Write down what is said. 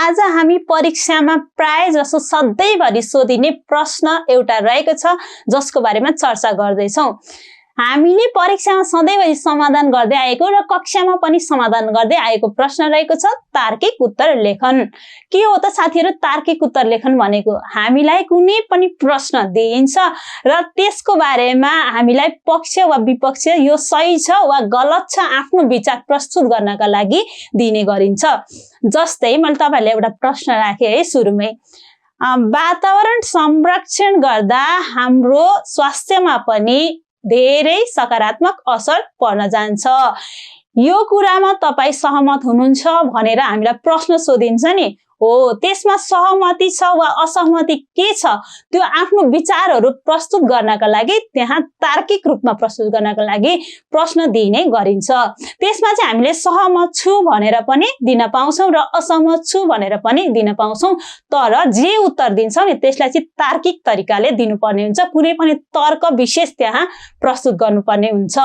आज हामी परीक्षामा प्राय जसो सधैँभरि सोधिने प्रश्न एउटा रहेको छ जसको बारेमा चर्चा गर्दैछौँ। हामीले परीक्षामा सधैँभरि समाधान गर्दै आएको र कक्षामा पनि समाधान गर्दै आएको प्रश्न रहेको छ तार्किक उत्तर लेखन। के हो त साथीहरु तार्किक उत्तर लेखन भनेको? हामीलाई कुनै पनि प्रश्न दिइन्छ र त्यसको बारेमा हामीलाई पक्ष वा विपक्ष यो सही छ वा गलत छ आफ्नो विचार प्रस्तुत गर्नका लागि दिने गरिन्छ। जस्तै मैले तपाईहरुलाई एउटा प्रश्न राखे है सुरुमै। वातावरण संरक्षण गर्दा हाम्रो स्वास्थ्यमा पनि धेरै सकारात्मक असर पर्न जान्छ। यो कुरामा तपाई सहमत हुनुहुन्छ भनेर हामीलाई प्रश्न सोधिन्छ नि, हो त्यसमा सहमति छ वा असहमति के छ त्यो आफ्नो विचारहरू प्रस्तुत गर्नका लागि त्यहाँ तार्किक रूपमा प्रस्तुत गर्नका लागि प्रश्न दिइने गरिन्छ। त्यसमा चाहिँ हामीले सहमत छु भनेर पनि दिन पाउँछौं र असहमत छु भनेर पनि दिन पाउँछौं। तर जे उत्तर दिन्छौं नि त्यसलाई चाहिँ तार्किक तरिकाले दिनुपर्ने हुन्छ, कुनै पनि तर्क विशेष त्यहाँ प्रस्तुत गर्नुपर्ने हुन्छ।